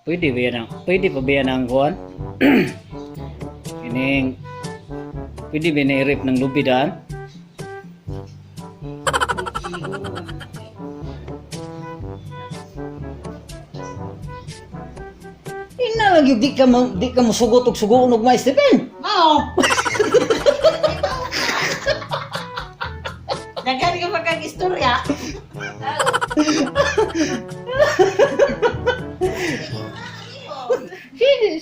Pwede ba yan ang, pwede pa ba yan ang kuwan? Kining, pwede ba na i-rip ng lubi daan? Ina lang yun, di ka musugot og sugoon og mais, Stephen. Mao. Daghan ka pa kag istorya.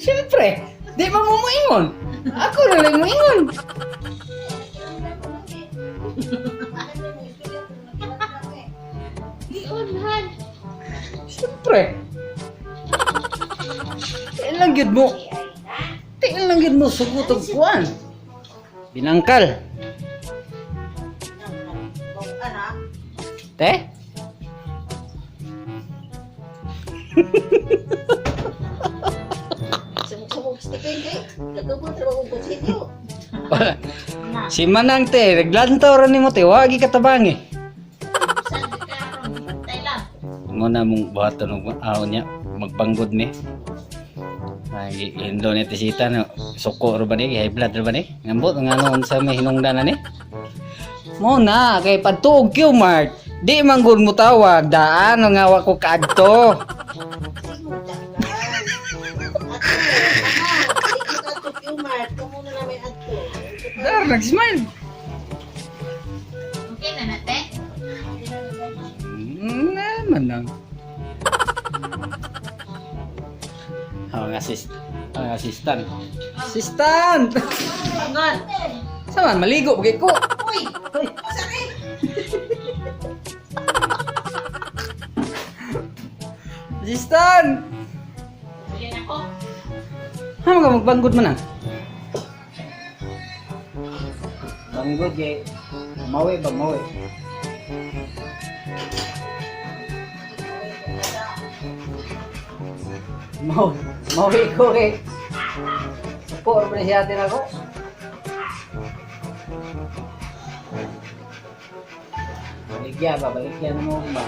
Siyempre, di ba mo moingon? Ako na lang moingon. Giunhan. Siyempre. Tiin lang gyud mo. Tiin lang gyud mo sugot og kuan. Binangkal. Ana, Te? Sumog-sumog Stephen kay. Nagabot ra ko kutsilyo. Si Manang te, naglantaw ra nimo te, wagi katabangi. Saan ka karon? Thailand. Mo na mong buhaton og aw niya, magbanggod mi. Ay, hindo ni tisita no, suko ra ba ni, high blood ra ba ni? Ngambot nga ano unsa may hinungdan ani? Mo na kay padtuog Qmart, di man gud mo tawag, daan nga wa ko kaadto. Siguro ka. Ato, ano, di ko ato Qmart, kamo na namin ato. Dar nag-smile. Okay na na te. Naman lang. Ang assist, ang assistant. Assistant! Bangon. Sama maligo pagay ko. Uy, asa ni? Assistant! Sige na ko. Ha mga magbanggod man ah. Banggod kay mawi ba mawi. Mawi, mawi ko kay. Suko ra ba siya atin ako? Baligya ba, baligya na mo ba?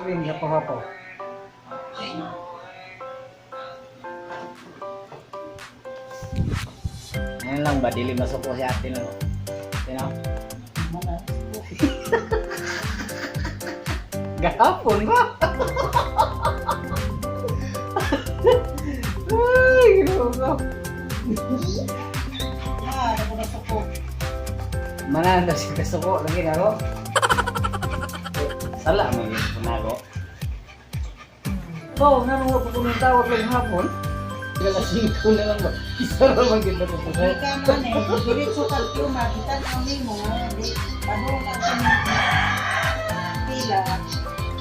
Rin sa pahapo. Ngayon lang ba, dili masuko si ate no? Sino? Gahapon ba? Ay, ginoo ko. Ah, ako na suko. Mananda si kasuko lagi na ko. Sala mo yun kunago. Oh, nga nung ko nung tawag lang hapon. Alas 5 na lang ba? Isa ra man gid na ko. Di ka man eh. Diretso ka Qmart, tan-aw nimo, di padung ka sa pila.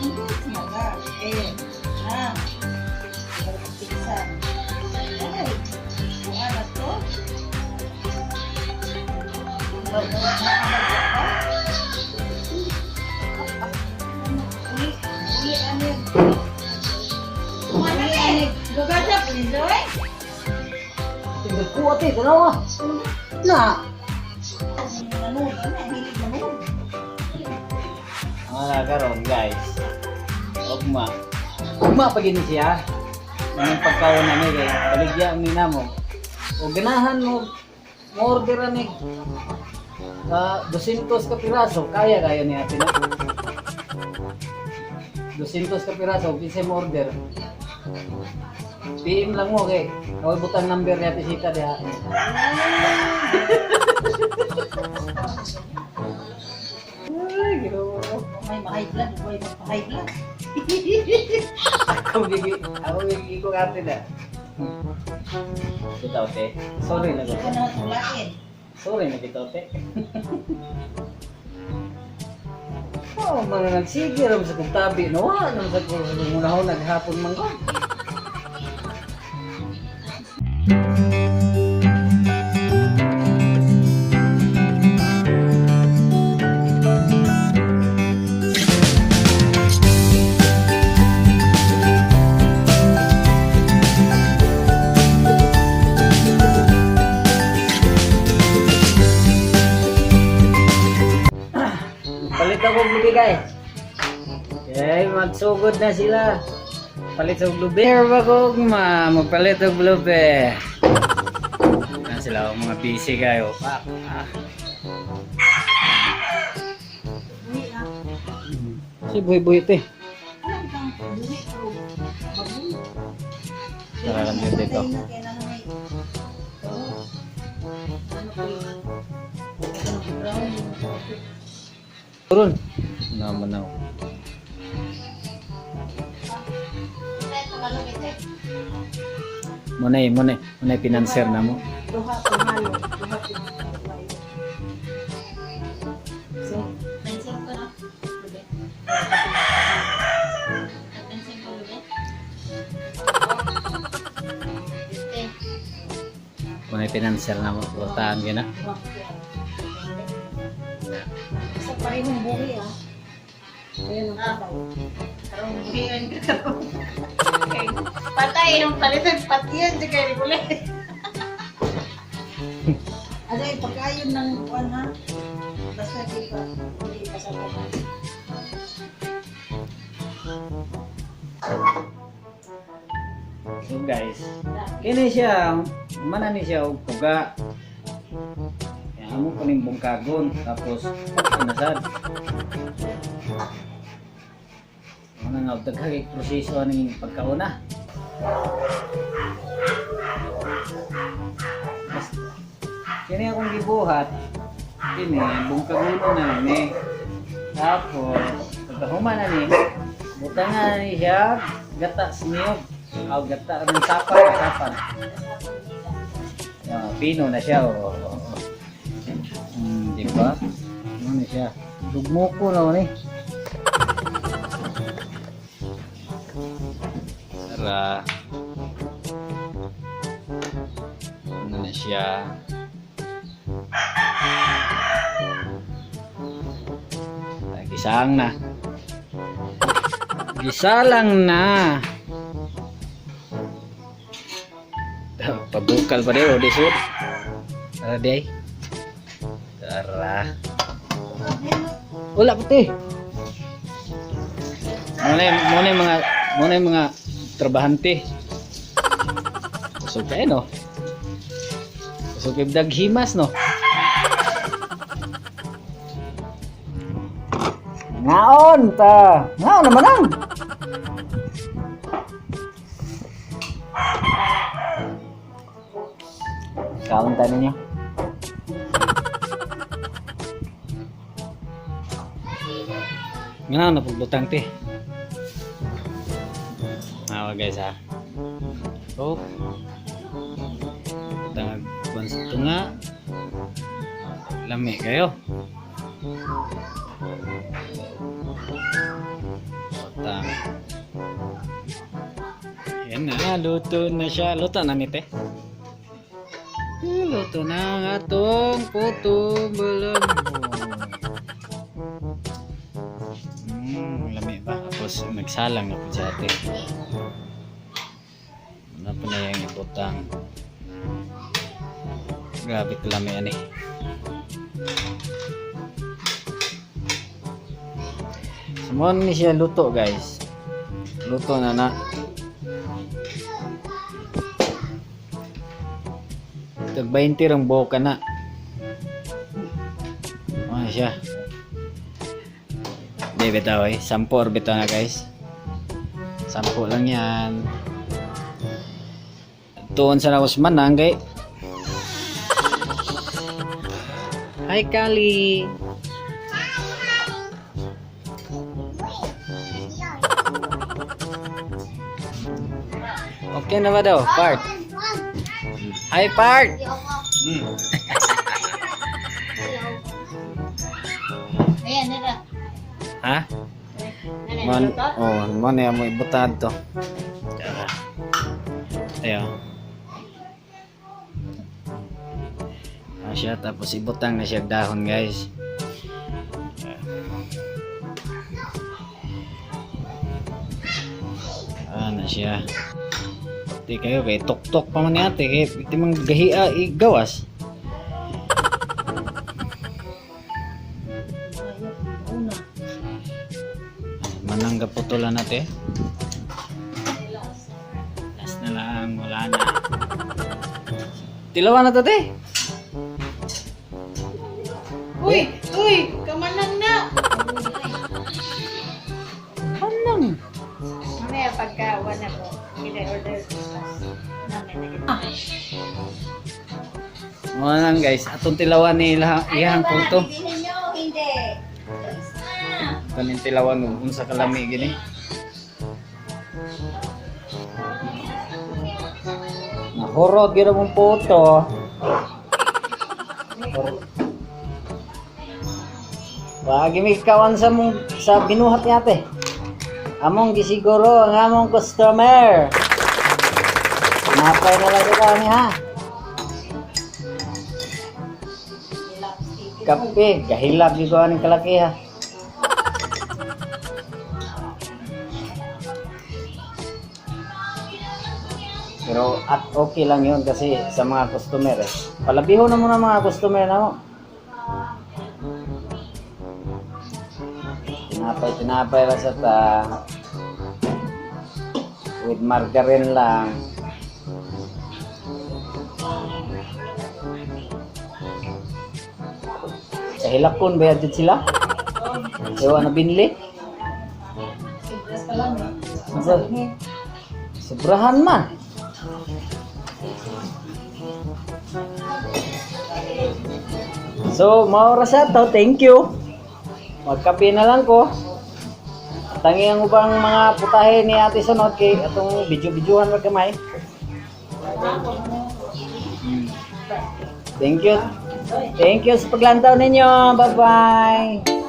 Hindi sinaga. Eh, na. Pizza. Ay, buwan na to. Uli, uli, ano yun? Uli, ano yun? Gagasa, please, oy. Tinggal ko ate, tanawa. Na. Nanood, ano, hilig nanood. Ang mga karon guys. Ugma. Ugma pa gini siya. Anong pagkaon na kay baligya mi namo. O ganahan mo mo order ani ka 200 ka piraso kaya kaya ni ate na. 200 ka piraso kinsay mo order. PM lang mo kay kaway butang number ni Ate Sita diha. Ay, ginoo. May ma-high blood, may ma-high blood. Ako gigi ko ate na. Bitaw te. Sorry na Ikaw ko. na tulain. Sorry na bitaw te. Oh, mga nagsige ram sa kong tabi no. Wa nang sa kong unahon naghapon man ko. og lubi, guys. Okay, magsugod na sila. Palit og lubi. Here ba kog ma, magpalit og lubi. Na sila oh, mga busy kayo. Pak. Ah. Buhi ah. Si buhi-buhi te. Alam kang buhi pero bago. Tara lang yun dito. Kaya na may oh, ano ko yun? Brown. Turun. Naman na. Munay, munay, munay financer na mo. Duha pangalo, duha pinakabayo. So, Pansin ko na. Lube. Pansin ko, lube. Este. Munay financer na mo. Portahan ka na. sa parehong buhi ah. Ayan ang patay. Karong buhian ka karong. Patay yung palitan patiyan di kay regular. Ano yung pagkayon ng kuan ha? Basta di pa, hindi pa sa patay. So guys, kini siya, mana ni siya og puga. Kaya amo ko ning bungkagon tapos ano sad. Ano nga daghang proseso aning pagkauna. Kini akong gibuhat, kini bungkaguno na ni. Tapos pagkahuman na ni, butangan na ni siya gata sa niyog. Aw gata ng sapan, sapan. Ah, pino na siya. Oo, oo, oo. Di ba? Ano na siya? Dugmoko na ni. Tara. Ano na siya? Ay, gisang na. Gisa lang na. Pabukal pa din, o di sud. Tara di. Tara. Wala puti. Muna muna yung mga muna yung mga trabahante. Busog kayo no. Busog kayo daghimas no. Ngaon ta. Ngaon naman ang. Kaon ta ninyo. Nga na pagbutang te. Awa guys ha. Oh. Butang kuan sa tunga. Lami kayo. Butang. Yan na, luto na siya. Luto na ni te. Luto na ang atong puto balambo. Lami ba? Tapos nagsalang na po siya ate. Ano po na yung ibutang. Grabe kalami ani. So, mo ni siya luto guys. Luto na na. Tag 20 rang buhok ka na. Ano siya? Hindi, bitaw eh. 10 or bitaw na guys. 10 lang yan. Tuon sa nakos manang kay. Hi Kali. Okay na ba daw? Part. Hi Part. Ayan, nara. Ha? Nara, Man, nara to? oh, man ya mo ibutad to. Tara. Ayo. Ah, siya tapos ibutang na siya dahon, guys. Ah, na siya. Di kayo kay tok-tok pa man ni ate kay iti mang gahia igawas. Una. gaputulan natin. Last na lang, wala na. Tilawan na to, te. Uy! Uy! Kamanang na! Anong? Mamaya pagka wala ko, ina-order ko namin na Mga lang guys, atong tilawan ni iyang pulto. Bilhin nyo, hindi. Choice na. Kaning tilawan no, unsa kalami gini. Nahurot gyud mong puto. Wagi mi kawan sa mong sa binuhat ni ate. Among gisiguro ang among customer. Napay na lang sa kami ha. Kape, kahilap gyud ko aning kalaki ha. Pero at okay lang yun kasi sa mga customer eh. Palabiho na muna mga customer na mo. Tinapay, tinapay lang sa ta. With margarine lang. Kahilakon ba yan sila? Ewan na binli? Sobras pa lang eh. Sobrahan man. So, maura sa to. Thank you. Magkape na lang ko. Tangi ang ubang mga putahe ni Ate Sunod kay atong video-videohan ra gamay. Thank you. Thank you sa paglantaw ninyo. Bye-bye.